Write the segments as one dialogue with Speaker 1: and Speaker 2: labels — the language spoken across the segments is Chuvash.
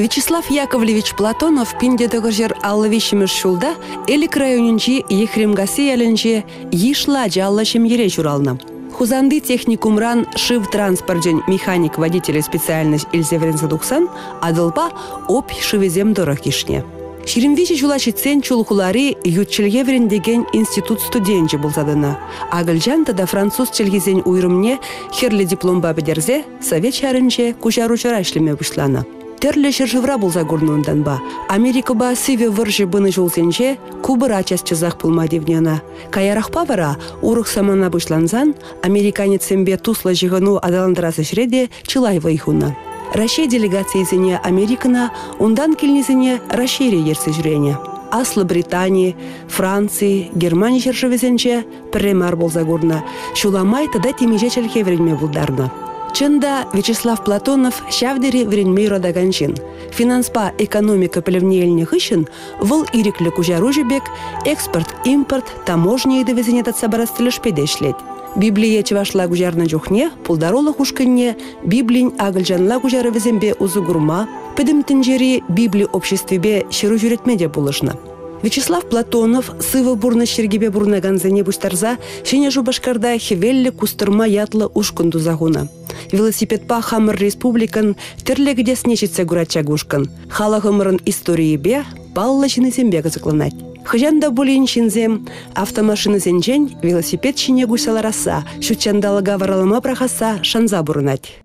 Speaker 1: Вячеслав Яковлевич Платонов 1953 ҫулта Элӗк районӗнчи Ехремкасси ялӗнче йышлӑ ачаллӑ ҫемьере ҫуралнӑ. Хусанти техникумран шыв транспорчӗн механик-водителӗ специальность илсе вӗренсе тухсан Атӑлпа Обь шывӗсем тӑрӑх ишнӗ. 23 ҫула ҫитсен Чулхулари ют чӗлхе вӗрентекен институт студенчӗ пулса тӑнӑ. Акӑлчан тата француз чӗлхисен уйрӑмне хӗрлӗ дипломпа пӗтерсе Совет ҫарӗнче куҫаруҫӑра ӗҫлеме пуҫланӑ. Тӗрлӗ ҫӗршывра пулса курнӑ унтанпа. Америкӑпа сивӗ вӑрҫӑ пынӑ ҫулсенче Кубӑра час-часах пулма тивнӗ ӑна. Каярахпа вара урӑх самана пуҫлансан американецсемпе туслӑ ҫыхӑну аталантарас ӗҫре те чылай вӑй хунӑ. Раҫҫей делегацийӗсене Америкӑна, унтан килнисене Раҫҫейре ертсе ҫӳренӗ. Аслӑ Британи, Франци, Германи ҫӗршывӗсенче пӗрре мар пулса курнӑ, ҫула май тата темиҫе чӗлхе вӗренме пултарнӑ. Чӑн та, Вячеслав Платонов ҫав тери вӗренме юратакан ҫын. Финанспа экономика пӗлӗвне илнӗ хыҫҫӑн вӑл ирӗклӗ куҫаруҫӑ пек экспорт, импорт, таможня ыйтӑвӗсене татса парас тӗлӗшпе те ӗҫлет. Библие чӑвашла куҫарнӑ чухне пултарулӑх ушкӑнне Библин акӑлчанла куҫарӑвӗсемпе усӑ курма, пӗтӗм тӗнчери Библи обществипе ҫыру ҫӳретме те пулӑшнӑ. Вячеслав Платонов сывӑ пурнӑҫ йӗркипе пурӑнакансене пуҫтарса Ҫӗнӗ Шупашкарта Хӗвеллӗ кустӑрма ятлӑ ушкӑн туса хунӑ. Велосипедпа хамӑр республикӑн тӗрлӗ кӗтесне ҫитсе курать ҫак ушкӑн. Халӑхӑмӑрӑн историйӗпе, паллӑ ҫыннисемпе кӑсӑкланать. Хӑҫан та пулин ҫынсем автомашинӑсенчен велосипед ҫине куҫса ларасса, ҫут ҫанталӑка варалама пӑрахасса шанса пурӑнать.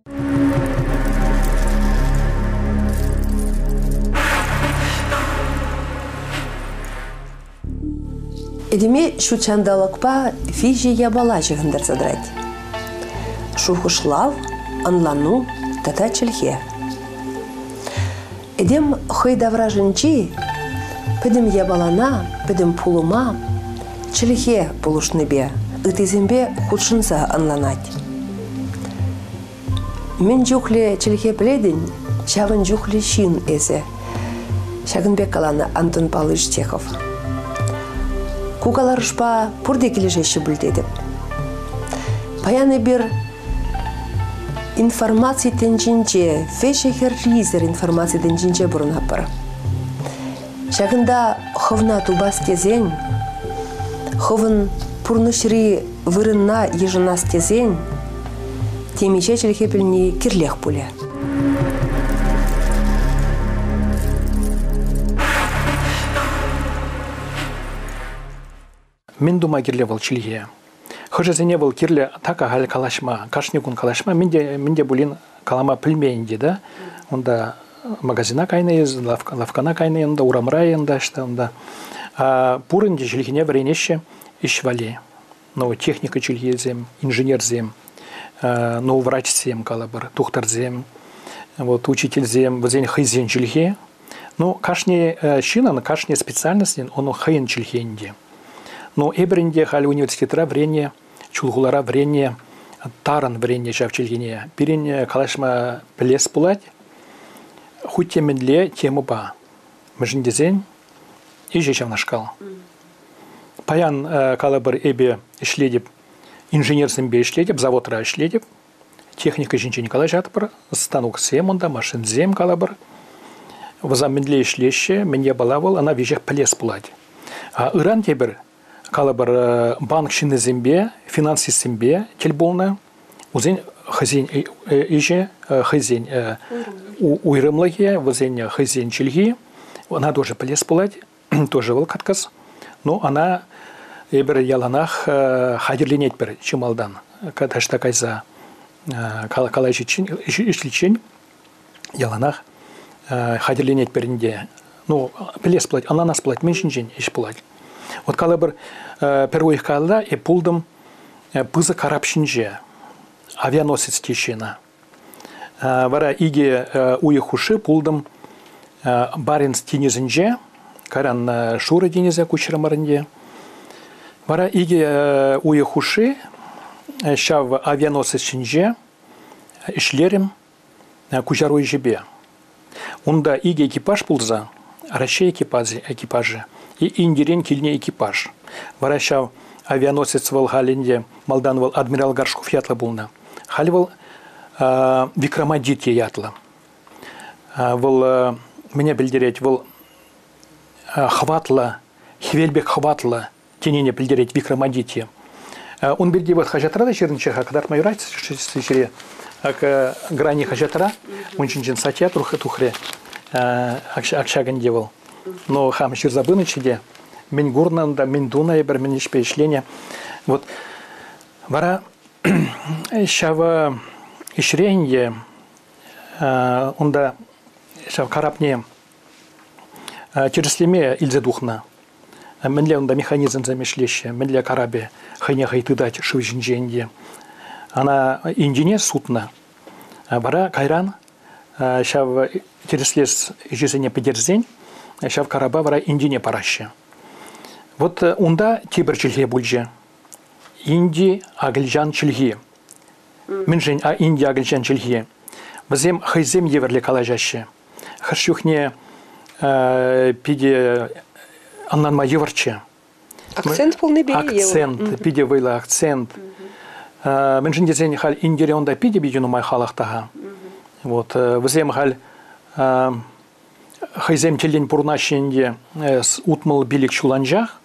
Speaker 2: Этеме ҫут ҫанталӑкпа виҫӗ япала ҫыхӑнтарса тӑрать. Шухӑшлав, ӑнлану тата чӗлхе. Этем хӑй таврашӗнчи пӗтӗм япалана, пӗтӗм пулӑма чӗлхе пулӑшнипе ыттисемпе хутшӑнса ӑнланать. Мӗн чухлӗ чӗлхе пӗлетӗн, ҫавӑн чухлӗ ҫын эсӗ. Ҫакӑн пек каланӑ Антон Павлович Чехов. Ку каларӑшпа пурте килӗшеҫҫӗ пуль тетӗп. Паян эпир информаци тӗнчинче, вӗҫӗ-хӗррисӗр информаци тӗнчинче пурӑнатпӑр. Ҫакӑнта хӑвна тупас тесен, хӑвӑн пурнӑҫри вырӑнна йышӑнас тесен темиҫе чӗлхе пӗлни кирлех пулӗ.
Speaker 3: Мӗн тума кирлӗ вӑл чӗлхе? Хӑшӗсене вӑл кирлӗ так ахаль калаҫма, кашни кун калаҫма, мӗн те, мӗн те пулин калама пӗлмен те, да? Унта магазина кайнӑ, лавккана кайнӑ, унта урамра унта ӑҫта унта. Пур ӗнтӗ чӗлхене вӗренеҫҫӗ ӗҫ валли. Ну, техника чӗлхисем, инженерсем, ну, врачсем, калӑпӑр, тухтӑрсем, вот, учительсем, вӗсен хӑйсен чӗлхи. Ну, кашни ҫыннӑн, кашни специальностӗн унӑн хӑйӗн чӗлхи ӗнтӗ. Ну, эпир ӗнтӗ халь университетра вӗреннӗ, Чулхулара вӗреннӗ, тарӑн вӗреннӗ ҫав чӗлхене. Пирӗн калаҫма пӗлес пулать, хуть те мӗнле темӑпа. Мӗншӗн тесен ӗҫӗ ҫавнашкал. Паян, калӑпӑр, эпӗ ӗҫлетӗп, инженерсемпе ӗҫлетӗп, заводра ӗҫлетӗп. Техника ҫинчен калаҫатпӑр, станоксем унта, машинсем калӑпӑр. Вӗсем мӗнле ӗҫлеҫҫӗ, мӗн япала вӑл, ӑна веҫех пӗлес пулать. А ыран тепӗр, калӑпӑр, банк ҫыннисемпе, финансистсемпе тӗл пулнӑ. Вӗсен хӑйсен ӗҫӗ, хӑйсен уйрӑмлӑхӗ, вӗсен хӑйсен чӗлхи. Ӑна тоже пӗлес пулать. тоже вӑл каткас. Ну, ӑна эпир яланах хатӗрленетпӗр чи малтан. Таҫта кайса калаҫиччен, ӗҫличчен яланах хатӗрленетпӗр ӗнтӗ. Ну, пӗлес пулать, ӑнланас пулать, мӗн ҫинчен ӗҫ пулать. Вот калӑпӑр, пӗр уйӑх каялла эп пултӑм пысӑк карап ҫинче, авианосец теҫҫӗ ӑна. Вара икӗ уйӑх хушши пултӑм Баренц тинӗсӗнче, кайран Шурӑ тинӗсе куҫрӑмӑр ӗнтӗ. Вара икӗ уйӑх хушши ҫав авианосец ҫинче ӗҫлерӗм куҫару ӗҫӗпе. Унта икӗ экипаж пулса, Раҫҫей экипажӗ и Индирен килнӗ экипаж. Вара ҫав авианосец вӑл халь ӗнтӗ малтан вӑл адмирал Горшков ятлӑ пулнӑ. Халь вӑл Викрамадитья ятлӑ. Вӑл мӗне пӗлтерет? Вӑл хӑватлӑ, хӗвел пек хӑватлӑ тенине пӗлтерет Викрамадитья. Ун пирки вот хаҫатра та ҫырнӑччӗ-ха, кӑтартма юрать ҫире. Ак Грани хаҫатра ун ҫинчен статья тухрӗ. Ак ҫакӑнте вӑл. Но хам ҫырса пынӑччӗ те, мӗн курнӑ унта, мӗн тунӑ эпир, мӗн ӗҫпе ӗҫленӗ. Вот вара ҫав ӗҫре ӗнтӗ унта ҫав карапне тӗрӗслеме илсе тухнӑ. Мӗнле унта механизмсем ӗҫлеҫҫӗ, мӗнле карапӗ хӑйне хӑй тытать шыв ҫинче ӗнтӗ. Ӑна Индине сутнӑ. Вара кайран ҫав тӗрӗслес ӗҫӗсене пӗтерсен ҫав карапа вара Индине параҫҫӗ. Вот унта тепӗр чӗлхе пулчӗ. Инди акӑлчан чӗлхи. Мӗншӗн Инди акӑлчан чӗлхи? Вӗсем хӑйсем евӗрлӗ калаҫаҫҫӗ. Хӑш чухне питӗ ӑнланма йывӑрччӗ.
Speaker 2: Акцент пулнипе
Speaker 3: Акцент, питӗ вӑйлӑ акцент. Мӗншӗн тесен халь Индире унта питӗ-питӗ нумай халӑх та-ха. Вот, вӗсем халь хӑйсем тӗллӗн пурӑнаҫҫӗ ӗнтӗ 65 ҫул анчах.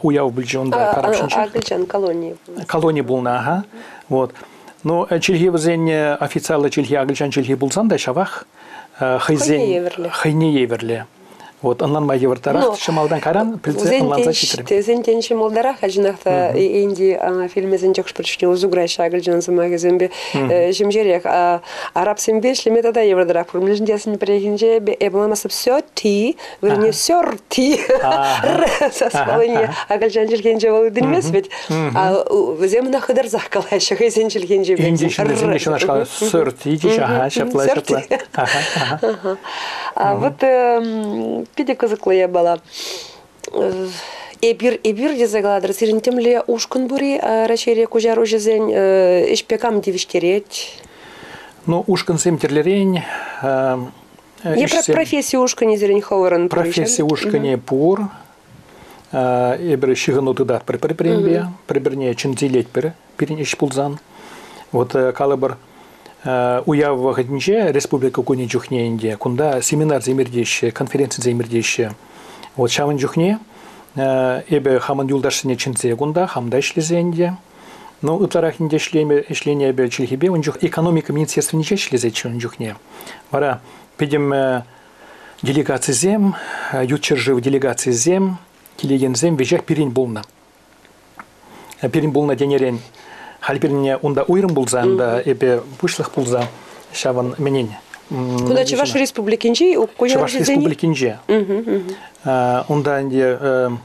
Speaker 3: Уяв пулчӗ унта карап ҫинче.
Speaker 2: Акӑлчан колони.
Speaker 3: Колони пулнӑ, аха. Вот. Ну, чӗлхи вӗсен официаллӑ чӗлхи акӑлчан чӗлхи пулсан та ҫавах хӑйсен хӑйне евӗрлӗ. Вот ӑнланма йывӑртарах, ҫӑмалтан кайран пӗлсе ӑнланса ҫитрӗм.
Speaker 2: Тесен тен ҫӑмӑлтарах, чӑнах та Инди фильмӗсенче хӑш-пӗр чухне усӑ кураҫҫӗ акӑлчан сӑмахӗсемпе ҫемҫерех. Арабсемпе ӗҫлеме тата йывӑртарах пур. Мӗншӗн тесен пӗррехинче эпӗ ӑнланмастӑп все ти вырӑнне сёр ти сас паллине акӑлчан чӗлхинче вӑл илтӗнмест вӗт. Вӗсем ӑна хытарсах калаҫҫӗ хӑйсен чӗлхинче.
Speaker 3: Инди ҫыннисем те ҫунашкал сёр ти теҫҫӗ. Ага, ҫапла, ҫапла. Ага,
Speaker 2: ага. Вот питӗ кӑсӑклӑ япала. Эпир, эпир тесе калатӑр, сирӗн темле ушкӑн пур-и Раҫҫейре куҫаруҫӑсен ӗҫпе кам тивӗҫтерет?
Speaker 3: Ну, ушкӑнсем тӗрлӗрен.
Speaker 2: Е професси ушкӑнӗ сирӗн хӑвӑрӑн
Speaker 3: Професси ушкӑнӗ пур. Эпир ҫыхӑну тытатпӑр пӗр-пӗринпе, пӗр-пӗрне чӗнсе илетпӗр пирӗн ӗҫ пулсан. Вот калӑпӑр, уяв вӑхӑтӗнче республика кунӗ чухне ӗнтӗ кунта семинарсем иртеҫҫӗ, конференцисем иртеҫҫӗ. Вот ҫавӑн чухне эпӗ хамӑн юлташсене чӗнсе кунта, хам та ӗҫлесе ӗнтӗ. Ну, ытларах ӗнтӗ ӗҫленӗ эпӗ чӗлхепе ун чух экономика министерствинче ӗҫлесеччӗ ун чухне. Вара пӗтӗм делегацисем, ют ҫӗршыв делегацийӗсем, килекенсем веҫех пирӗн пулнӑ. Пирӗн пулнӑ тенӗрен халь пирӗн унта уйрӑм пулсан та эпӗ пуҫлӑх пулса ҫавӑн менен.
Speaker 2: Кунта Чӑваш Республикинчи
Speaker 3: Чӑваш Республикинче. Унта ӗнтӗ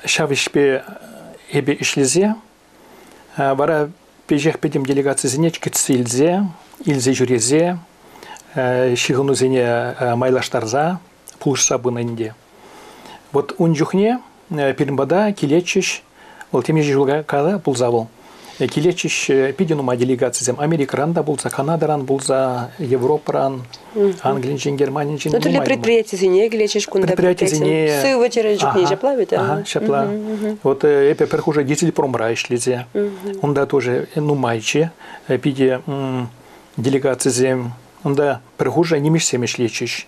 Speaker 3: ҫав ӗҫпе эпӗ ӗҫлесе вара пеҫех пӗтӗм делегацисене кӗтсе илсе, илсе ҫӳресе, ҫыхӑнусене майлаштарса пулӑшса пынӑ ӗнтӗ. Вот ун чухне пирӗн пата килетчӗҫ, вӑл темиҫе ҫул кая пулса вӑл, килетчӗҫ питӗ нумай делегацисем. Америкӑран та пулса, Канадӑран пулса, Европӑран, Англинчен, Германинчен.
Speaker 2: Ну, тӗрлӗ предприятисене килетчӗҫ кунта.
Speaker 3: Предприятисене.
Speaker 2: Сывӑ чӗрӗ чухне ҫапла ведь?
Speaker 3: Ага, ҫапла. Вот эпӗ пӗр хушӑ дизельпромра ӗҫлесе. Унта тоже нумайччӗ. Питӗ делегацисем. Унта пӗр хушӑ нимӗҫсем ӗҫлетчӗҫ.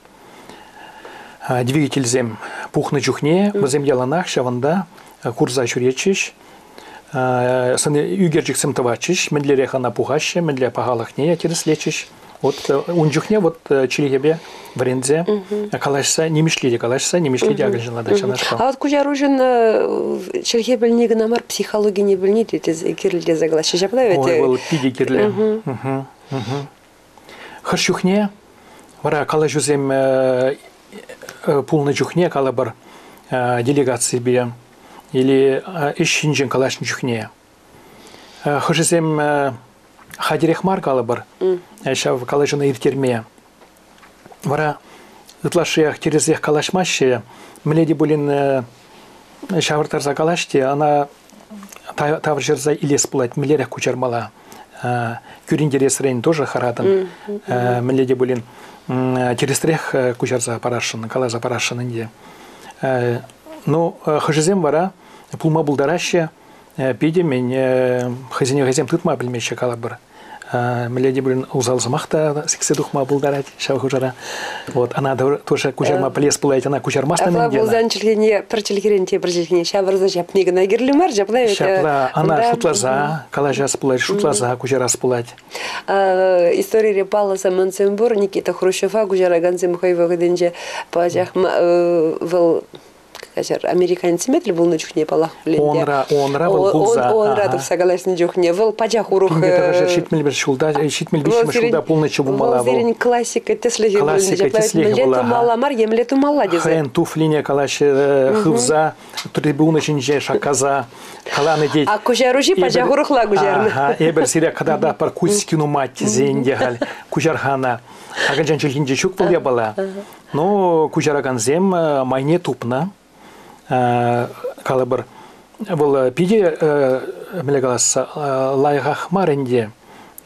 Speaker 3: Двигательсем пухнӑ чухне вӗсем яланах ҫавӑнта курса ҫӳретчӗҫ. Ӳкерчӗксем тӑватчӗҫ, мӗнлерех ӑна пухаҫҫӗ, мӗнле пахалӑхне тӗрӗслетчӗҫ. Вот ун чухне вот чӗлхепе вӗренсе калаҫса, нимӗҫле те калаҫса, нимӗҫле те акӑлчанла та ҫавнашкал.
Speaker 2: А вот куҫаруҫӑн чӗлхе пӗлни кӑна мар, психологине пӗлни те кирлӗ тесе калаҫҫӗ ҫапла ведь?
Speaker 3: Ой, вӑл питӗ кирлӗ. Хӑш чухне вара калаҫусем пулнӑ чухне, калӑпӑр, делегаципе или ӗҫ ҫинчен калаҫнӑ чухне хӑшӗсем хатӗрех мар калӑпӑр ҫав калаҫуна ирттерме. Вара ытлашшиех тӗрӗсех калаҫмаҫҫӗ. Мӗнле те пулин ҫавӑрттарса калаҫ те ӑна тавҫӑрса илес пулать, мӗнлерех куҫармалла. Кӳрентересрен тоже хӑратӑн. Мӗнле те пулин тӗрӗсрех куҫарса парасшӑн, каласа парасшӑн ӗнтӗ. Ну, хӑшӗсем вара пулма пултараҫҫӗ, питӗ мӗн хӑйсене хӑйсем тытма пӗлмеҫҫӗ калӑпӑр. Мӗнле те пулин усал сӑмах та сиксе тухма пултарать ҫав хушӑра. Вот, ӑна тоже куҫарма пӗлес пулать, ӑна куҫармастӑн
Speaker 2: Апла пулсан чӗлхене пӗр чӗлхерен тепӗр чӗлхене ҫавӑрса ҫапни кӑна кирлӗ мар, ҫапла ведь?
Speaker 3: Ҫапла, ӑна шутласа калаҫас пулать, шутласа куҫарас пулать.
Speaker 2: Историре паллӑ самантсем пур. Никита Хрущева куҫаракансем хӑй вӑхӑтӗнче пачах вӑл каҫар, американецсемпе тӗл пулнӑ чухне паллах пулин те.
Speaker 3: Онра, онра вӑл пулса.
Speaker 2: Онра тухса калаҫнӑ чухне вӑл пачах урӑх.
Speaker 3: 1971 ҫулта, 75 ҫулта пулнӑччӗ пулмалла
Speaker 2: вӑл. Сирӗн классика тӗслӗхӗ
Speaker 3: Классика тӗслӗхӗ
Speaker 2: Мӗнле тумалла мар, емле тумалла тесе.
Speaker 3: Хӑйӗн туфлине калаҫҫӗ хывса, трибуна ҫинче шаккаса каланӑ тет.
Speaker 2: А куҫаруҫи пачах урӑхла куҫарнӑ.
Speaker 3: Ага, эпир сире кӑтартатпӑр Кузькину мать тесе ӗнтӗ халь куҫархана. Акӑлчан чӗлхинче ҫук вӑл япала. Ну, куҫаракансем майне тупнӑ. Калӑпӑр, вӑл питӗ, мӗнле калас, лайӑхах мар ӗнтӗ.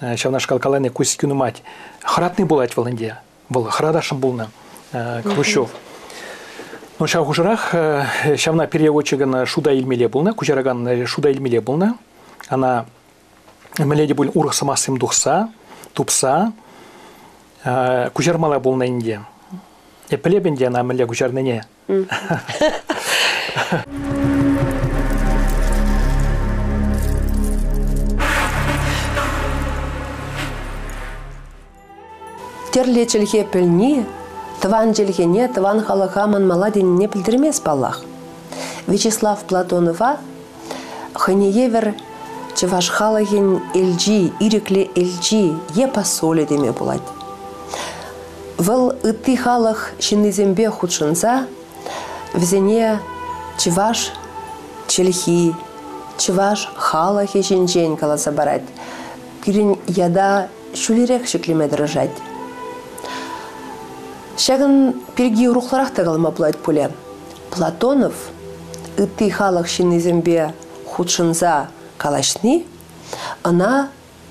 Speaker 3: Ҫавнашкал калани Кузькину мать. Хӑратни пулать вӑл ӗнтӗ. Вӑл хӑратасшӑн пулнӑ Хрущев. Но ҫав хушӑрах ҫавна переводчикӑн шута илмелле пулнӑ, куҫаракан шута илмелле пулнӑ. Ӑна мӗнле те пулин урӑх сӑмахсем тухса, тупса куҫармалла пулнӑ ӗнтӗ. Эп пӗлеп ӗнтӗ ӑна мӗнле куҫарнине.
Speaker 2: Тӗрлӗ чӗлхе пӗлни тӑван чӗлхене, тӑван халӑха манмалла тенине пӗлтермест паллах. Вячеслав Платонова хӑйне евӗр чӑваш халӑхӗн элчи, ирӗклӗ элчи е посолӗ теме пулать. Вӑл ытти халӑх ҫыннисемпе хутшӑнса вӗсене чӑваш чӗлхи, чӑваш халӑхӗ ҫинчен каласа парать. Пирӗн ята ҫӳлерех ҫӗклеме тӑрӑшать. Ҫакӑн пирки урӑхларах та калама пулать пулӗ. Платонов ытти халӑх ҫыннисемпе хутшӑнса калаҫни ӑна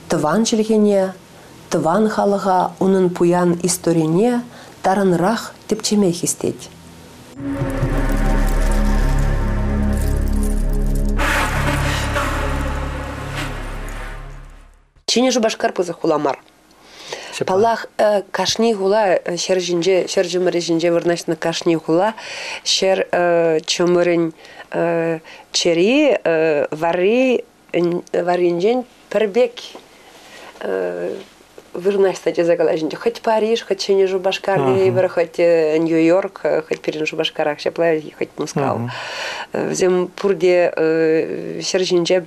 Speaker 2: тӑван чӗлхене, тӑван халӑха, унӑн пуян историне тарӑнрах тӗпчеме хистет. Ҫӗнӗ Шупашкар пысӑк хула мар. Паллах, кашни хула ҫӗр ҫинче, ҫӗр чӑмӑрӗ ҫинче вырнаҫнӑ кашни хула ҫӗр чӑмӑрӗн чӗри варри варринчен пӗр пек вырнаҫса тесе калаҫ ӗнтӗ. Хоть Париж, хоть Ҫӗнӗ Шупашкар тейӗпӗр, хоть Нью-Йорк, хоть пирӗн Шупашкарах ҫапла, хоть Мускав. Вӗсем пурте ҫӗр ҫинче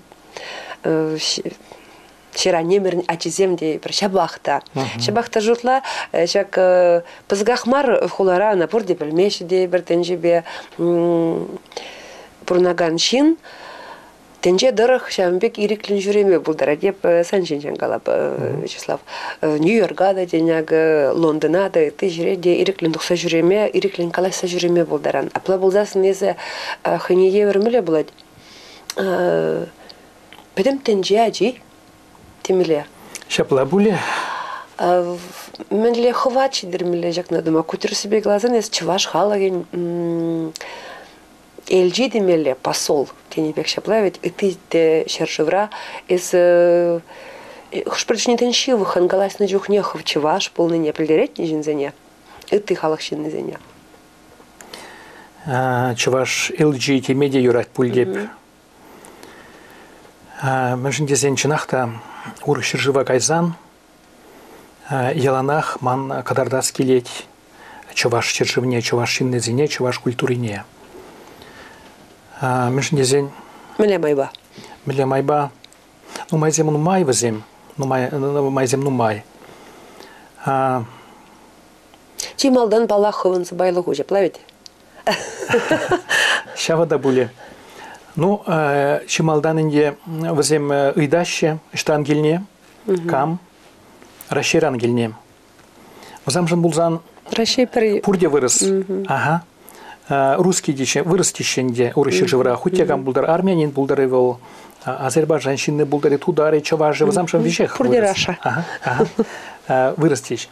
Speaker 2: ҫӗр-аннемӗрӗн ачисем тейӗпӗр. Ҫапах та. Ҫапах та шутла, ҫак пысӑках мар хулара ӑна пурте пӗлмеҫҫӗ тейӗпӗр тӗнчепе пурӑнакан ҫын тӗнче тӑрӑх ҫавӑн пек ирӗклӗн ҫӳреме пултарать. Эп сан ҫинчен калап, Вячеслав. Нью-Йорка та тен, акӑ, Лондона та, ытти ҫӗре те ирӗклӗн тухса ҫӳреме, ирӗклӗн калаҫса ҫӳреме пултаран. Апла пулсассӑн эсӗ хӑйне евӗр мӗнле пулать? Пӗтӗм тӗнче ачи темелле.
Speaker 3: Ҫапла пулӗ.
Speaker 2: Мӗнле хӑват ҫитермелле ҫакна тума? Ку тӗрӗссипе каласан, эс чӑваш халӑхӗн элчи темелле, посол тенӗ пек ҫапла ведь ытти те ҫӗршывра эс хӑш-пӗр чухне ҫывӑххӑн калаҫнӑ чухне хӑв чӑваш пулнине пӗлтерет ҫынсене, ытти халӑх ҫыннисене.
Speaker 3: Чӑваш элчи теме те юрать пуль теп. Мӗншӗн тесен чӑнах та урӑх ҫӗршыва кайсан яланах ман кӑтартас килет чӑваш ҫӗршывне, чӑваш ҫыннисене, чӑваш культурине. Мӗншӗн тесен...
Speaker 2: Мӗнле майпа?
Speaker 3: Мӗнле майпа? Ну, майсем нумай вӗсем. Нумай, майсем нумай.
Speaker 2: Чи малтан, паллах, хӑвӑн сӑпайлӑху ҫапла ведь?
Speaker 3: Ҫавӑ та пулӗ. Ну, чи малтан ӗнтӗ вӗсем ыйтаҫҫӗ, ӑҫтан килни, кам, Раҫҫейран килни. Вӗсемшӗн пулсан
Speaker 2: Раҫҫей пӗр...
Speaker 3: пурте вырӑс. Ага. Русский теҫҫӗ, вырӑс теҫҫӗ ӗнтӗ урӑх ҫӗршывра. Хуть те кам пултӑр, армянин пултӑр-и вӑл, Азербайджан ҫынни пултӑр-и, тутар-и, чӑваш-и, вӗсемшӗн веҫех
Speaker 2: Пурте Раша.
Speaker 3: Ага, ага. Вырӑс теҫ.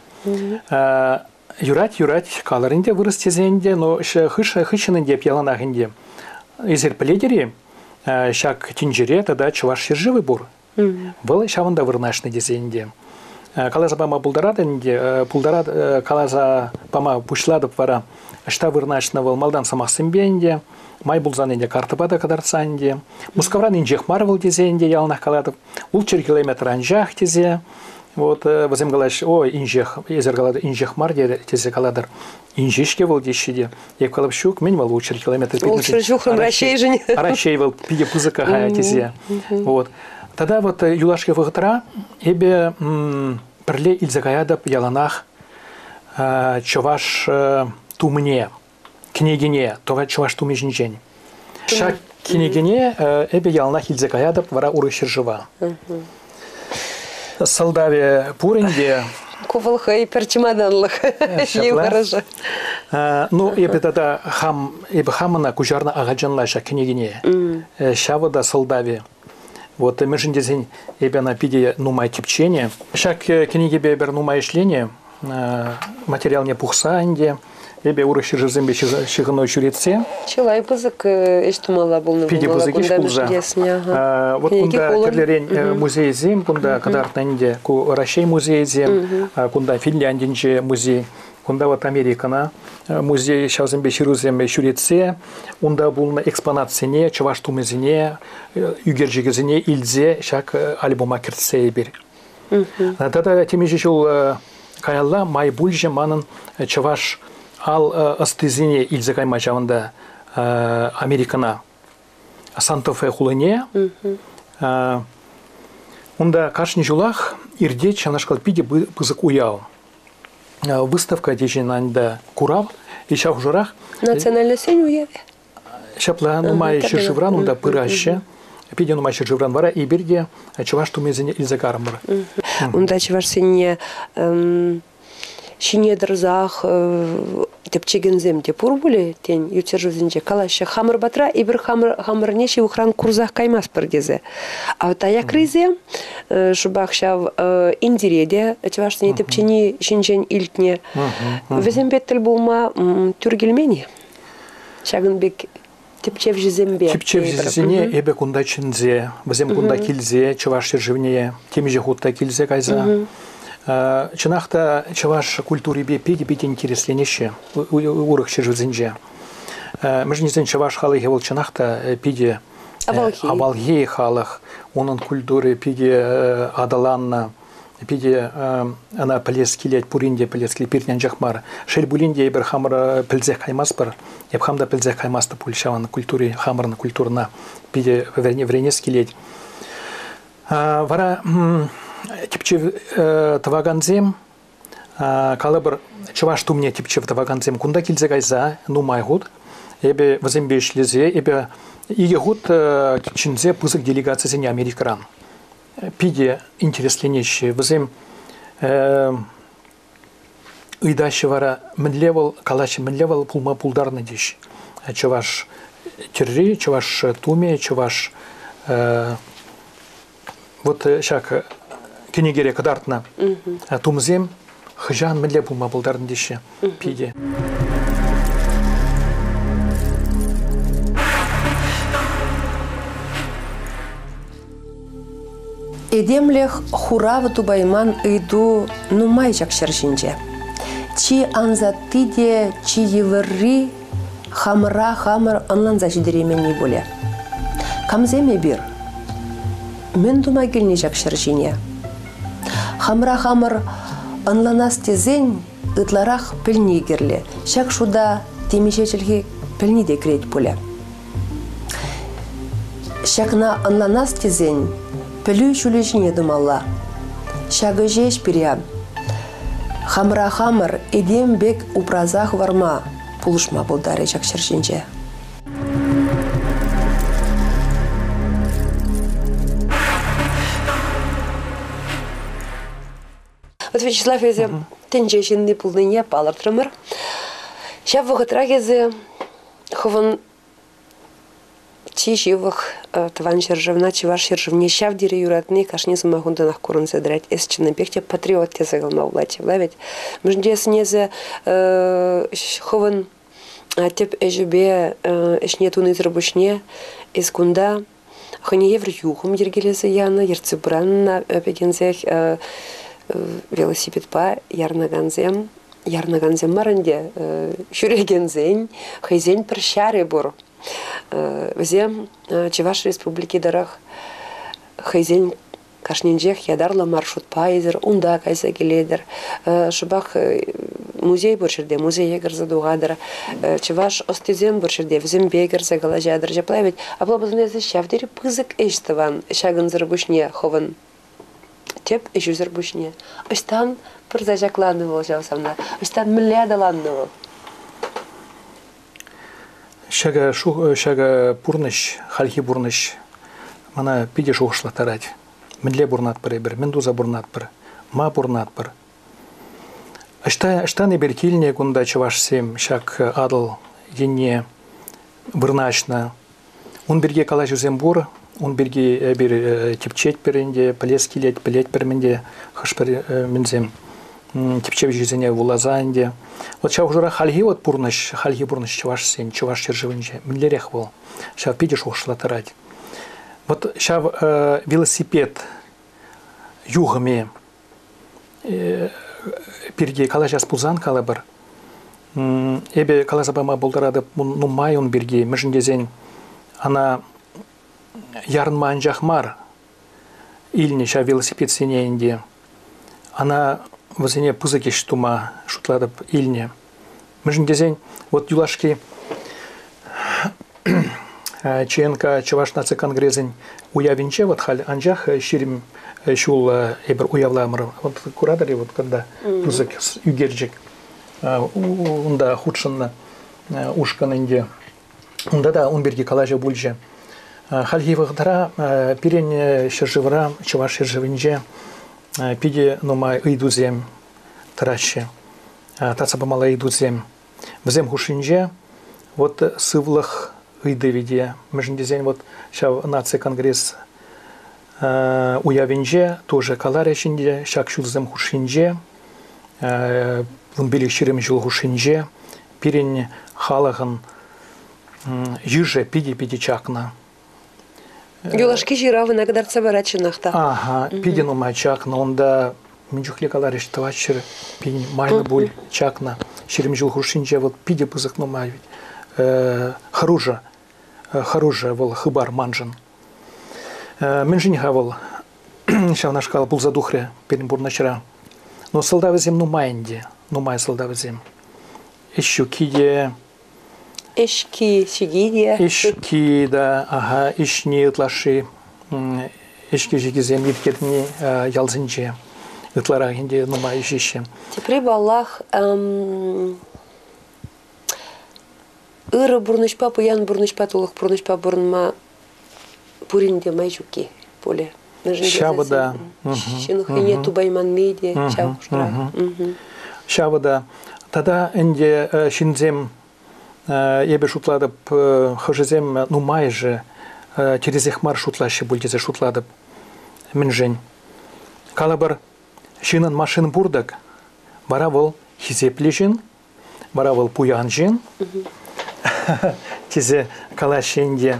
Speaker 3: Юрать, юрать, калӑр ӗнтӗ вырӑс тесе ӗнтӗ, но хыҫҫӑн ӗнтӗ эп яланах ӗнтӗ. Эсир пӗлетӗр-и, ҫак тӗнчере тата чӑваш ҫӗршывӗ пур. Вӑл ҫавӑнта вырнаҫнӑ тесе ӗнтӗ. Каласа пама пултаратӑн ӗнтӗ, пултарат, каласа пама пуҫлатӑп вара. Ӑҫта вырнаҫнӑ вӑл малтан сӑмахсемпе ӗнтӗ, май пулсан ӗнтӗ картӑпа та кӑтартса ӗнтӗ. Мускавран инҫех мар вӑл тесе ӗнтӗ яланах калатӑп. Ултҫӗр километр анчах тесе. Вот вӗсем калаҫҫӗ, ой, инҫех, эсир калатӑр, инҫех мар тесе калатӑр. Инҫе-ҫке вӑл теҫҫӗ те. Эп калап, ҫук, мӗн вӑл ултҫӗр километр?
Speaker 2: Ултҫӗр ҫухрӑм Раҫҫейшӗн.
Speaker 3: Раҫҫей вӑл питӗ пысӑк тесе. Вот. Тата вот юлашки вӑхӑтра эпӗ пӗрле илсе каятӑп яланах чӑваш тумне, кӗнекене, чӑваш тумӗ ҫинчен. Ҫак кӗнекене эпӗ яланах илсе каятӑп вара урӑх ҫӗршыва. Сӑлтавӗ пур ӗнтӗ.
Speaker 2: Ку вӑл хӑй пӗр чӑматанлӑх. Йывӑрӑшӗ.
Speaker 3: Ну, эпӗ тата хам, эпӗ хамӑна куҫарнӑ ахальчанла ҫак кӗнекене. Ҫавӑ та сӑлтавӗ. Вот мӗншӗн тесен эпӗ ӑна питӗ нумай тӗпченӗ. Ҫак кӗнекепе эпир нумай ӗҫленӗ, материалне пухса ӗнтӗ. Эпӗ урӑх ҫӗршывсемпе ҫыхӑну ҫӳретсе.
Speaker 2: Чылай пысӑк ӗҫ тумалла пулнӑ.
Speaker 3: Питӗ пысӑк ӗҫ пулса. Вот кунта тӗрлӗрен музейсем кунта кӑтартнӑ ӗнтӗ. Ку Раҫҫей музейӗсем, кунта Финляндинче музей. Кунта вот Америкӑна музей ҫавсемпе ҫырусем ҫӳретсе, унта пулнӑ экспонатсене, чӑваш тумӗсене, ӳкерчӗкӗсене илсе ҫак альбома кӗртсе эпир. Тата темиҫе ҫул каялла май пулчӗ манӑн чӑваш ал ӑстисене илсе кайма ҫавӑнта Америкӑна. Санта-Фе хулине. Унта кашни ҫулах иртет ҫавнашкал питӗ пысӑк уяв. Выставка теҫен анда курав и ҫав хушӑрах
Speaker 2: Национальноҫсен уявӗ.
Speaker 3: Ҫапла нумай ҫӗршывран унта пыраҫҫӗ. Питӗ нумай ҫӗршывран вара эпир те чӑваш тумӗсене илсе карӑмӑр.
Speaker 2: Унта чӑвашсене ҫине тӑрсах тӗпчекенсем те пур пулӗ, тен, ют ҫӗршывсенче калаҫҫӗ. Хамӑр патра эпир хамӑрне ҫывӑхран курсах каймастпӑр тесе. А вот аякрисем шӑпах ҫав Индире те чӑвашсене тӗпчени ҫинчен илтнӗ. Вӗсемпе тӗл пулма тӳр килмен-и? Ҫакӑн пек тӗпчевҫӗсемпе.
Speaker 3: Тӗпчевҫӗсене эпӗ кунта чӗнсе, вӗсем кунта килсе Чӑваш ҫӗршывне темиҫе хут та килсе кайса чӑнах та чӑваш культурипе питӗ-питӗ интересленеҫҫӗ урӑх ҫӗршывсенче. Мӗншӗн тесен чӑваш халӑхӗ вӑл чӑнах та питӗ авалхи халӑх, унӑн культури питӗ аталаннӑ. Питӗ ӑна пӗлес килет, пурин те пӗлес килет, пирӗн анчах мар. Шел пулин те эпир хамӑр пӗлсех каймастпӑр. Эп хам та пӗлсех каймастӑп пуль ҫавӑн культури, хамӑрӑн культурӑна питӗ вӗренес килет. Вара тӗпчев тӑвакансем, калӑпӑр, чӑваш тумне тӗпчев тӑвакансем кунта килсе кайса нумай хут эпӗ вӗсемпе ӗҫлесе, эпӗ икӗ хут чӗнсе пысӑк делегацисене Америкӑран питӗ интересленеҫҫӗ. Вӗсем ыйтаҫҫӗ вара, мӗнле вӑл калаҫҫӗ, мӗнле вӑл пулма пултарнӑ теҫ. Чӑваш тӗрри, чӑваш тумӗ, чӑваш вот ҫак кӗнекере кӑтартнӑ тумсем хӑҫан мӗнле пулма пултарнӑ теҫҫӗ питӗ.
Speaker 2: Этемлӗх хурав тупайман ыйту нумай ҫак ҫӗр ҫинче. Чи ансатти те чи йывӑрри хамӑра хамӑр ӑнланса ҫитерейменни пулӗ. Камсем эпир? Мӗн тума килнӗ ҫак ҫӗр ҫине? Хамӑра хамӑр ӑнланас тесен ытларах пӗлни кирлӗ. Ҫак шута темиҫе чӗлхе пӗлни те кӗрет пулӗ. Ҫакна ӑнланас тесен пӗлӳ ҫулӗ ҫине тӑмалла. Ҫакӑ ҫеҫ пире хамӑра хамӑр этем пек упраса хӑварма пулӑшма пултарӗ ҫак ҫӗр ҫинче. Вот Вячеслав, эсӗ тӗнче ҫынни пулнине палӑртрӑмӑр. Ҫав вӑхӑтрах эсӗ хӑвӑн чи ҫывӑх тӑван ҫӗршывна, Чӑваш ҫӗршывне ҫав тери юратни кашни сӑмахунтанах курӑнса тӑрать. Эс чӑннипех те патриот тесе калама пулать ҫапла вӗт. Мӗншӗн тесен эсӗ хӑвӑн тӗп ӗҫӗпе ӗҫне тунисӗр пуҫне эс кунта хӑйне евӗр юхӑм йӗркелесе янӑ, ертсе пыранӑ пекенсех. Велосипедпа ярӑнакансем, ярӑнакансем мар ӗнтӗ, ҫӳрекенсен хӑйсен пӗр ҫарӗ пур. Вӗсем Чӑваш Республики тӑрӑх хӑйсен кашнинчех ятарлӑ маршрутпа эсир унта кайса килетӗр. Шӑпах музей пур ҫӗрте, музее кӗрсе тухатӑр. Чӑваш ӑстисем пур ҫӗрте, вӗсемпе кӗрсе калаҫатӑр. Ҫапла вӗт. Апла пулсан эсӗ ҫав тери пысӑк ӗҫ тӑван ҫакӑнсӑр пуҫне хӑвӑн тӗп ӗҫӳсӗр пуҫне. Ӑҫтан пырса ҫакланнӑ вӑл ҫав сана? Ӑҫтан мӗнле аталаннӑ вӑл?
Speaker 3: Ҫакӑ, ҫакӑ пурнӑҫ, хальхи пурнӑҫ мана питӗ шухӑшлаттарать. Мӗнле пурӑнатпӑр эпир, мӗн туса пурӑнатпӑр, ма пурӑнатпӑр? Ӑҫта, ӑҫтан эпир килнӗ кунта чӑвашсем ҫак Атӑл енне вырнаҫнӑ? Ун пирки калаҫусем пур, ун пирки эпир тӗпчетпӗр ӗнтӗ, пӗлес килет, пӗлетпӗр мӗнте хӑш-пӗр мӗнсем тӗпчевҫӗсене вуласа ӗнтӗ. Вот ҫав хушӑра хальхи вот пурнӑҫ, хальхи пурнӑҫ чӑвашсен, чӑваш ҫӗршывӗнче мӗнлерех вӑл? Ҫав питӗ шухӑшлаттарать. Вот ҫав велосипед юхӑмӗ пирки калаҫас пулсан калӑпӑр, эпӗ каласа пама пултаратӑп нумай ун пирки, мӗншӗн тесен ӑна ярӑнма анчах мар илнӗ ҫав велосипедсене ӗнтӗ. Ӑна вӗсене пысӑк ӗҫ тума шутлатӑп илнӗ. Мӗншӗн тесен вот юлашки ЧНК Чӑваш наци конгресӗн уявӗнче вот халь анчах 20 ҫул эпир уявламӑр. Вот куратӑр-и вот когда пысӑк ӳкерчӗк унта хутшӑннӑ ушкӑн ӗнтӗ. Унта та ун пирки калаҫу пулчӗ. Хальхи вӑхӑтра пирӗн ҫӗршывра, Чӑваш ҫӗршывӗнче питӗ нумай ыйтусем тӑраҫҫӗ. Татса памалла ыйтусем. Вӗсем хушшинче вот сывлӑх ыйтӑвӗ те, мӗншӗн тесен вот ҫав наци конгресс уявӗнче тоже каларӗҫ ӗнтӗ ҫак ҫулсем хушшинче, 15-20 ҫул хушшинче пирӗн халӑхӑн йышӗ питӗ-питӗ чакнӑ.
Speaker 2: Юлашки ҫырав ӑна кӑтартса парать чӑнах та.
Speaker 3: Ага, питӗ нумай чакнӑ. Унта мӗн чухлӗ каларӗҫ, 400 пин майлӑ пуль чакнӑ. 20 ҫул хушшинче вӑл питӗ пысӑк нумай. Хӑрушӑ, хӑрушӑ вӑл хыпар маншӑн. Мӗншӗн-ха вӑл ҫавнашкал пулса тухрӗ пирӗн пурнӑҫра? Но сӑлтавӗсем нумай ӗнтӗ, нумай сӑлтавӗсем. Ӗҫ ҫукки те,
Speaker 2: Ӗҫки ҫики те.
Speaker 3: Ӗҫки да, ага, ӗҫни ытлашши ӗҫкӗ-ҫикӗсем ирттерни ялсенче ытларах ӗнтӗ нумай ӗҫеҫҫӗ.
Speaker 2: Тепри, паллах, ырӑ пурнӑҫпа, пуян пурнӑҫпа, тулӑх пурнӑҫпа пурӑнма пурин те май ҫукки пулӗ.
Speaker 3: Ҫавӑ та.
Speaker 2: Ҫын хӑйне тупайманни те ҫав хушӑра.
Speaker 3: Ҫавӑ та. Тата ӗнтӗ ҫынсем, эпӗ шутлатӑп, хӑшӗсем нумайӑшӗ тӗрӗсех мар шутлаҫҫӗ пуль тесе шутлатӑп. Мӗншӗн? Калӑпӑр, ҫыннӑн машин пур-тӑк, вара вӑл хисеплӗ ҫын, вара вӑл пуян ҫын тесе калаҫҫӗ ӗнтӗ.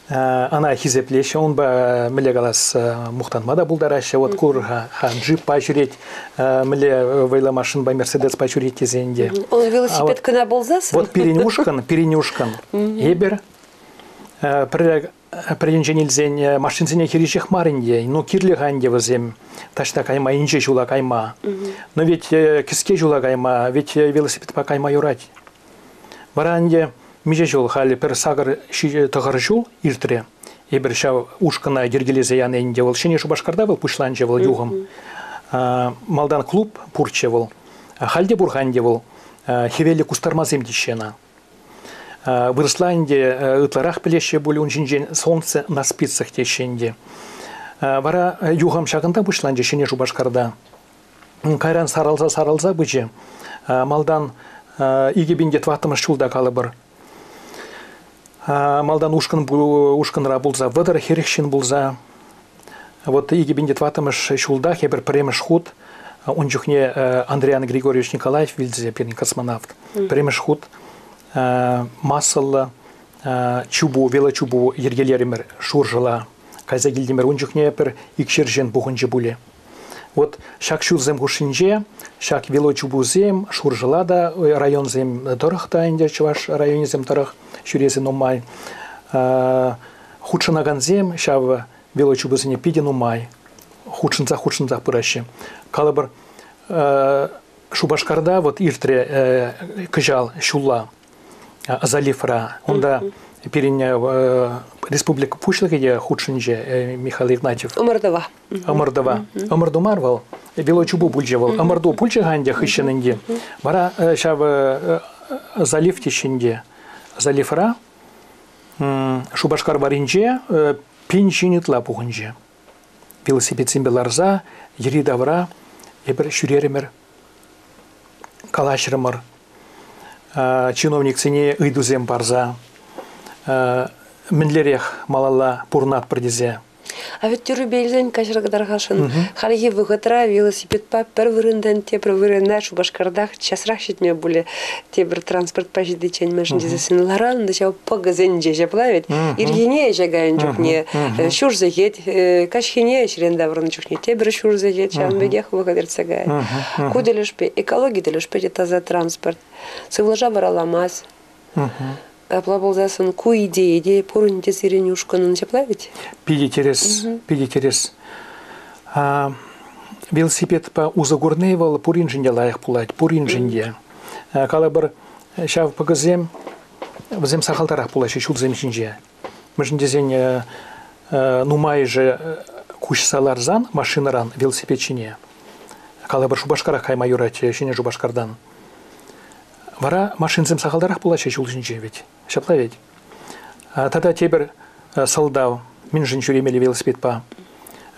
Speaker 3: Ӑна хисеплеҫҫӗ, унпа мӗнле калас, мухтанма та пултараҫҫӗ. Вот кур-ха, джиппа ҫӳрет, мӗнле вӑйлӑ машинпа, Мерседеспа ҫӳрет тесе ӗнтӗ.
Speaker 2: Ол велосипед кӑна пулсассӑн.
Speaker 3: Вот пирӗн ушкӑн, пирӗн ушкӑн. Эпир пӗрре Пӗр енчен илсен машинсене хирӗҫех мар ӗнтӗ. Ну, кирлӗ-ха ӗнтӗ вӗсем таҫта кайма, инҫе ҫула кайма. Но ведь кӗске ҫула кайма, ведь велосипедпа кайма юрать. Вара ӗнтӗ миҫе ҫул халӗ пӗр сакӑр тӑхӑр ҫул иртрӗ. Эпир ҫав ушкӑна йӗркелесе янӑ ӗнтӗ вӑл. Ҫӗнӗ Шупашкарта вӑл пуҫланчӗ вӑл юхӑм. Малтан клуб пурччӗ вӑл. Халь те пур-ха ӗнтӗ вӑл. Хӗвеллӗ кустармасем теҫҫӗ ӑна. Вырӑсла ӗнтӗ ытларах пӗлеҫҫӗ пуль ун ҫинчен «Солнце на спицах» теҫҫӗ ӗнтӗ. Вара юхӑм ҫакӑнта пуҫланчӗ Ҫӗнӗ Шупашкарта. Кайран сарӑлса-сарӑлса пычӗ. Малтан 2004 ҫулта калӑпӑр. Малтан ушкӑн ушкӑнра пулса 30-40 ҫын пулса вот 2004 ҫултах эпир пӗрремӗш хут ун чухне Андриан Григорьевич Николаев вилсе пирӗн космонавт. Пӗрремӗш хут массӑллӑ чупу, велочупу йӗркелерӗмӗр Шуршӑла. Кайса килтӗмӗр. Ун чухне пӗр икшер ҫын пухӑнчӗ пулӗ. Вот ҫак ҫулсем хушшинче ҫак велочупусем Шуршӑла та районсем тӑрӑх та ӗнтӗ чӑваш районӗсем тӑрӑх ҫӳресе нумай. Хутшӑнакансем ҫав велочупусене питӗ нумай хутшӑнсах-хутшӑнсах пыраҫҫӗ. Калӑпӑр, Шупашкарта вот иртрӗ кӑҫал ҫулла заливра. Унта пирӗн республика пуҫлӑхӗ те хутшӑнчӗ Михаил Игнатьев.
Speaker 2: Ӑмӑртӑва.
Speaker 3: Ӑмӑртӑва. Ӑмӑрту мар вӑл. Велочупу пулчӗ вӑл. Ӑмӑрту пулчӗ-ха ӗнтӗ хыҫҫӑн ӗнтӗ. Вара ҫав залив теҫҫӗ Заливра Шупашкар варринче пин ҫын ытла пухӑнчӗ. Велосипедсемпе ларса йӗри-тавра эпир ҫӳрерӗмӗр, калаҫрӑмӑр. Чиновниксене ыйтусем парса мӗнлерех малалла пурӑнатпӑр тесе.
Speaker 2: А ведь тӳрӗпе илсен каҫӑртархашӑн хальхи вӑхӑтра велосипедпа пӗр вырӑнтан тепӗр вырӑна Шупашкартах часрах ҫитме пулӗ. Тепӗр транспортпа ҫитиччен мӗншӗн тесессӗн ларан та ҫав пӑкӑсенче ҫапла ведь. Ирхине ӗҫе кайнӑ чухне ҫур сехет, каҫхине ӗҫрен таврӑннӑ чухне тепӗр ҫур сехет ҫавӑн пекех вӑхӑт иртсе каять. Ку тӗлӗшпе экологи тӗлӗшпе те таса транспорт. Сывлӑша вараламасть. Апла пулсассӑн ку идея те пур ӗнтӗ сирӗн ушкӑнӑн ҫапла ведь?
Speaker 3: Питӗ тӗрӗс, питӗ тӗрӗс. Велосипедпа усӑ курни вӑл пуриншӗн те лайӑх пулать, пуриншӗн те. Калӑпӑр, ҫав пӑкӑсем вӗсем сахалтарах пулаҫҫӗ ҫулсем ҫинче. Мӗншӗн тесен нумайӑшӗ куҫса ларсан машинӑран велосипед ҫине, калӑпӑр, Шупашкарах кайма юрать Ҫӗнӗ Шупашкартан. Вара машинсем сахалтарах пулаҫҫӗ ҫул ҫинче ведь. Ҫапла ведь. Тата тепӗр сӑлтав, мӗншӗн ҫӳремелле велосипедпа.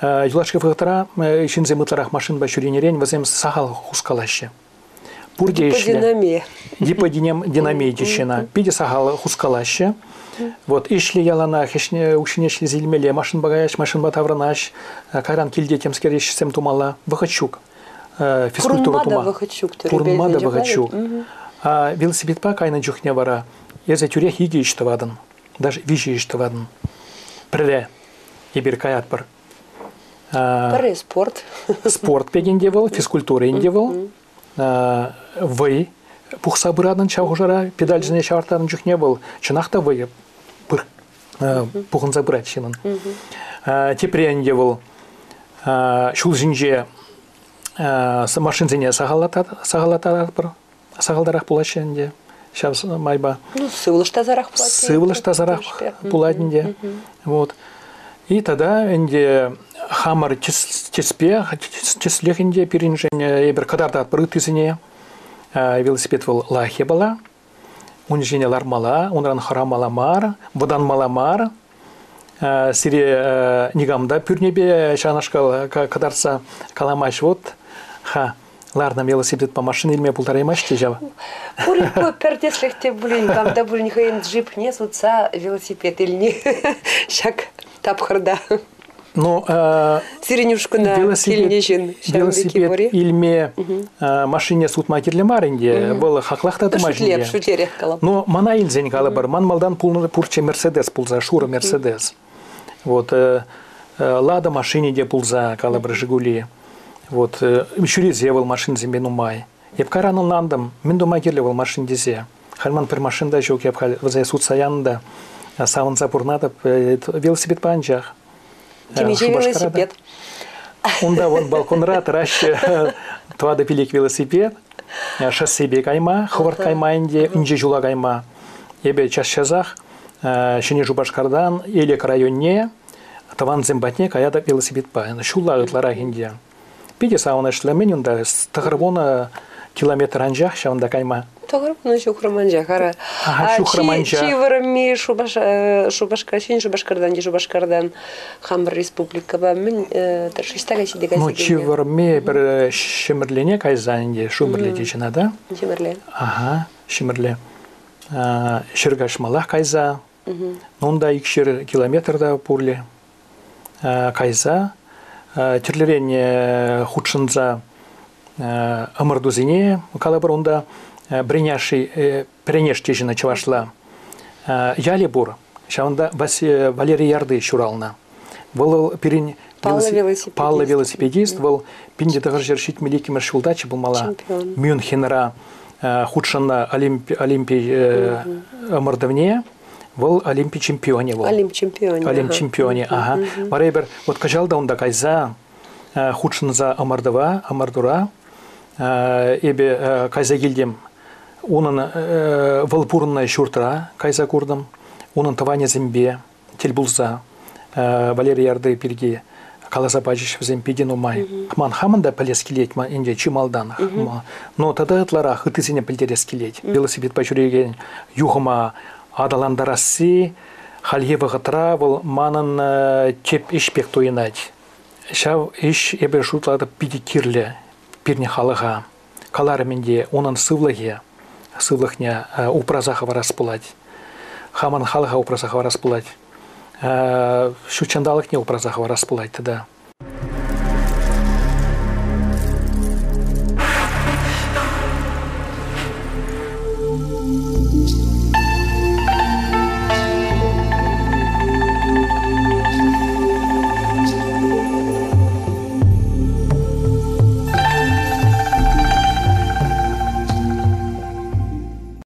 Speaker 3: Юлашки вӑхӑтра ҫынсем ытларах машинпа ҫӳренӗрен вӗсем сахал хускалаҫҫӗ. Пурте ӗҫлӗ.
Speaker 2: Гиподинамия.
Speaker 3: Гиподинамия теҫҫӗ ӑна. Питӗ сахал хускалаҫҫӗ. Вот ӗҫлӗ яланах, ӗҫне укҫине ӗҫлесе илмелле, машинпа каяҫ, машинпа таврӑнаҫ, кайран килте темскер ӗҫсем тумалла. Вӑхӑт ҫук. Физкультура тума.
Speaker 2: Пурӑнма та вӑхӑт ҫук.
Speaker 3: Пурӑнма та вӑхӑт ҫук. А велосипедпа кайнӑ чухне вара эсӗ тӳрех икӗ ӗҫ тӑватӑн, даже виҫӗ ӗҫ тӑватӑн. Пӗрре эпир каятпӑр.
Speaker 2: Пӗрре спорт.
Speaker 3: Спорт пек ӗнтӗ вӑл, физкультура ӗнтӗ вӑл. Вӑй пухса пыратӑн ҫав хушӑра, педальсене ҫавӑрттарнӑ чухне вӑл чӑнах та вӑйӗ пухӑнса пырать ҫыннӑн. Тепре ӗнтӗ вӑл ҫул ҫинче машинсене сахаллататпӑр, сахалтарах пулаҫҫӗ ӗнтӗ ҫав майпа.
Speaker 2: Ну, сывлӑш тасарах пулать.
Speaker 3: Сывлӑш тасарах пулать ӗнтӗ. Вот. И тата ӗнтӗ хамӑр тӗспе, тӗслӗх ӗнтӗ пирӗншӗн эпир кӑтартатпӑр ыттисене. Велосипед вӑл лайӑх япала. Ун ҫине лармалла, унран хӑрамалла мар, вӑтанмалла мар. Сире никам та пӳрнепе ҫавнашкал кӑтартса каламасть. Вот, ха, ларнӑ велосипедпа машина илме пултараймасть те ҫав.
Speaker 2: Пур пӗр тӗслӗх те пулин, кам та пулин хӑйӗн джипне сутса велосипед илни ҫак тапхӑрта.
Speaker 3: Ну,
Speaker 2: Сирӗн ушкӑна килнӗ ҫын
Speaker 3: велосипед илме машине сутма кирлӗ мар ӗнтӗ. Вӑл хаклах та тӑмасть ӗнтӗ.
Speaker 2: Шӳтлерех калап.
Speaker 3: Но мана илсен калӑпӑр, ман малтан пулнӑ пурччӗ Мерседес пулса, шурӑ Мерседес. Вот Лада машине те пулса, калӑпӑр, Жигули. Вот ҫӳресе вӑл машинсемпе нумай. Эп кайран ӑнлантӑм, мӗн тума кирлӗ вӑл машин тесе. Халь ман пӗр машин та ҫук, эп халь вӗсене сутса янӑ та савӑнса пурӑнатӑп. Велосипедпа анчах.
Speaker 2: Темиҫе велосипед.
Speaker 3: Унта вон балконра тӑраҫҫӗ тӑватӑ-пилӗк велосипед. Шоссепе кайма, хӑвӑрт кайма ӗнтӗ, инҫе ҫула кайма. Эпӗ час-часах Ҫӗнӗ Шупашкартан Элӗк районне тӑвансем патне каятӑп велосипедпа. Ҫулла ытларах ӗнтӗ. Питӗ савӑнӑҫлӑ. Мӗн унта 90 километр анчах ҫавӑнта кайма.
Speaker 2: 90 ҫухрӑм анчах. Ара.
Speaker 3: Ага, ҫухрӑм анчах.
Speaker 2: Чи вӑрӑмми Шупашкар, Ҫӗнӗ Шупашкартан те Шупашкартан хамӑр республикӑпа мӗн ӑҫта ҫитсе кайса
Speaker 3: Ну, чи вӑрӑмми пӗр Ҫӗмӗрлене кайса ӗнтӗ, Шумӗрле теҫҫӗ ӑна, да?
Speaker 2: Ҫӗмӗрле.
Speaker 3: Ага, Ҫӗмӗрле. Ҫӗр каҫмаллах кайса. Унта 200 километр та пурле. Кайса тӗрлӗрен хутшӑнса ӑмӑртусене калӑпӑр унта Бреняши Пӗренеш теҫҫӗ чӑвашла ялӗ пур. Ҫавӑнта Валерий Ярды ҫуралнӑ. Вӑл пирӗн
Speaker 2: Паллӑ велосипедист.
Speaker 3: Паллӑ велосипедист. Вӑл 1972 ҫултаччӗ пулмалла. Мюнхенра хутшӑннӑ Олимпи ӑмӑртӑвне. Вӑл Олимпи чемпионӗ вӑл.
Speaker 2: Олимп чемпионӗ.
Speaker 3: Олимп чемпионӗ, ага. Вара эпир вот кӑҫал та унта кайса хутшӑнса ӑмӑртӑва, ӑмӑртура эпӗ кайса килтӗм. Унӑн вӑл пурӑннӑ ҫуртра кайса куртӑм. Унӑн тӑванӗсемпе тӗл пулса Валерий Ярды пирки каласа пачӗҫ вӗсем питӗ нумай. Ман хамӑн та пӗлес килет ӗнтӗ чи малтанах. Но тата ытларах ыттисене пӗлтерес килет. Велосипедпа ҫӳрекен юхӑма аталантарасси хальхи вӑхӑтра вӑл манӑн тӗп ӗҫ пек туйӑнать. Ҫав ӗҫ эпӗ шутлатӑп питӗ кирлӗ пирӗн халӑха. Каларӑм ӗнтӗ, унӑн сывлӑхӗ, сывлӑхне упраса хӑварас пулать. Хамӑн халӑха упраса хӑварас пулать. Ҫут ҫанталӑкне упраса хӑварас пулать тата.